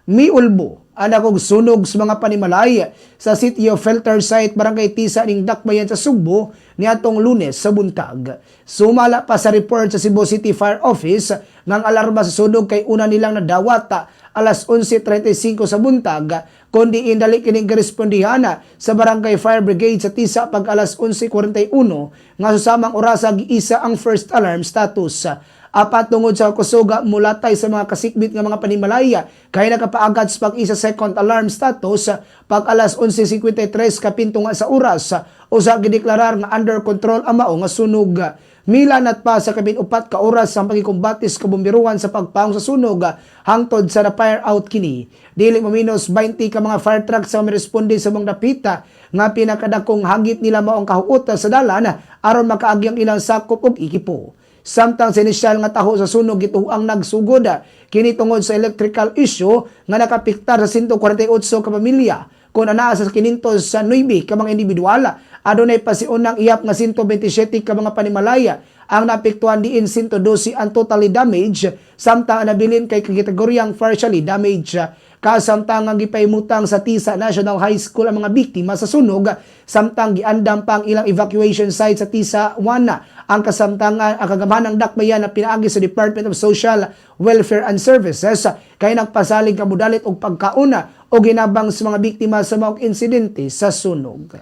Miulbo ang dakong sunog sa mga panimalay sa City of Filter Site, Barangay Tisa ning Dakbayan sa Sugbo niadtong Lunes sa buntag. Sumala pa sa report sa Cebu City Fire Office ngang alarma sa sunog kay una nilang nadawat alas 11:35 sa buntag, kundi indali kining girespondihan sa Barangay Fire Brigade sa Tisa pag alas 11:41 nga susamang orasa giisa ang first alarm status. Apat tungod sa kusuga mulatay sa mga kasikbit nga mga panimalaya kay nakapaagat sa pag-isa second alarm status pag alas 11:53 kapinto nga sa oras, usa gideklarar nga under control ang mao nga sunog. Milanat pa sa 14 ka oras ang pagikumbate sa kabomberuhan sa pagpaong sa sunog hangtod sa na-fire out kini. Dili mo minos 20 ka mga fire truck sa miresponde sa mga dapita nga pinakadakong hagit nila maong kahuot sa dalan aron makaagi ang ilang sakop og ekipo. Samtang sa inisyal nga taho sa sunog, gituoang nagsugod kini tungod sa electrical issue nga nakapiktar sa 148 ka pamilya kung anaa sa 509 ka mga individual. Adunay pasiunang iyap nga 127 ka mga panimalaya ang naapektuhan, diin 112 ang totally damage, samtang ang nabilin kay kategoryang partially damage. Kasamtang ang gipahimutang sa Tisa National High School ang mga biktima sa sunog, samtang giandam pa ang ilang evacuation site sa Tisa 1. Ang kasamtangan ang kagamhanang dakbayan na pinaagi sa Department of Social Welfare and Services kay nagpasalig kamudalit og pagkauna o ginabang sa mga biktima sa maong insidente sa sunog.